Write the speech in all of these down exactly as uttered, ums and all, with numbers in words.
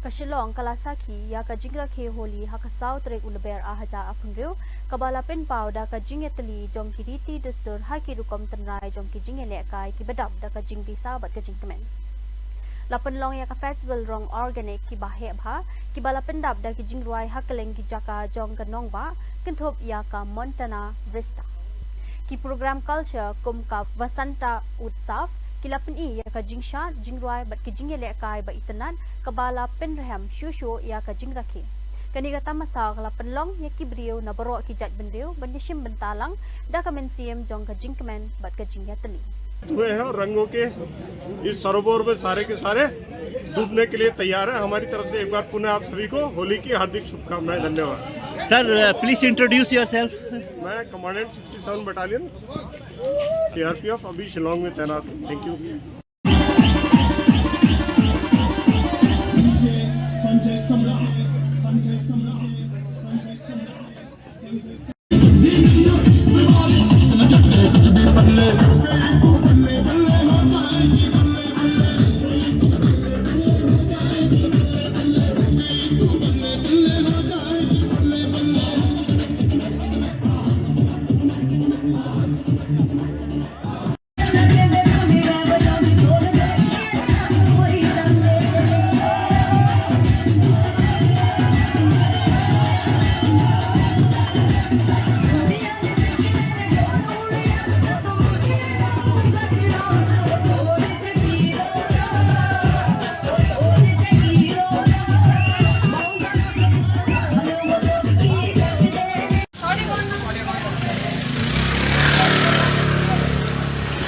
Ka Shillong ka la sakhi ïa ka jingrakhe Holi ha ka saw tarik u Lber ar hajar arphew hynriew, kaba la pynpaw da ka jingïatylli jong ki riti dustur ha ki rukom tynrai jong ki jingïalehkai kiba dap da ka jingdisa bad ka jingkmen. La pynlong ïa ka festival rong organic kiba heh bha, kiba la pyndap da ki jingrwai ha kylleng ki jaka jong ka nongbah, kynthup ïa ka Montana Vista. Ki program culture kum ka Vasanta Utsav ki la pyni ïa ka jingshad, jingrwai bad ki jingïalehkai ba itynnad kaba la pynrhem shuh shuh ïa ka jingrakhe. Kane ka tamasa ka la pynlong ïa ki briew na baroh ki jaitbynriew ban ïashim bynta lang da ka mynsiem jong ka jingkmen bad ka jingïatylli. हुए हैं और रंगों के इस सरोवर में सारे के सारे डूबने के लिए तैयार हैं। हमारी तरफ से एक बार पुनः आप सभी को होली की हार्दिक शुभकामनाएं। धन्यवाद। Sir, uh, please introduce yourself. मैं कमांडेंट सिक्सटी सेवन बटालियन सीआरपीएफ, अभी शिलोंग में तैनात हूँ। थैंक यू।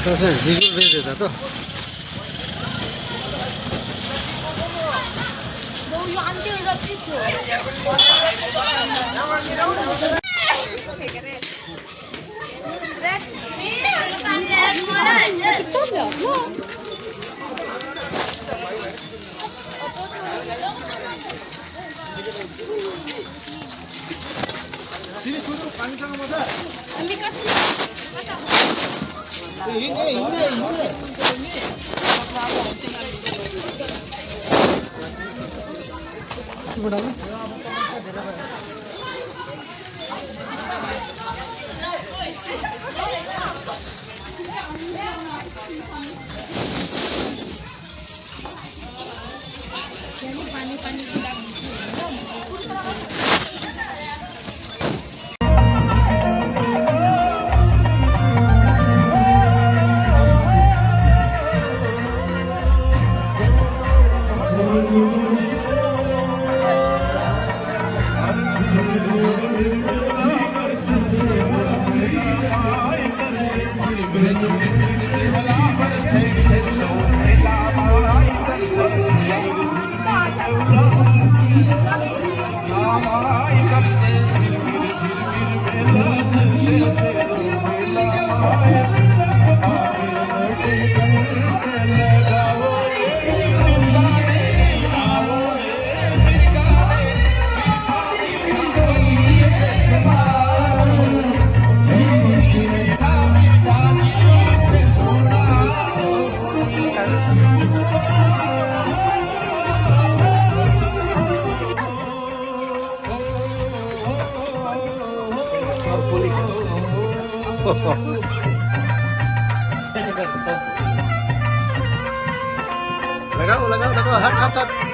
थोड़ा सा विजुअल भेज देता तो। लगाओ, लगाओ, लगाओ, हट, हट, हट।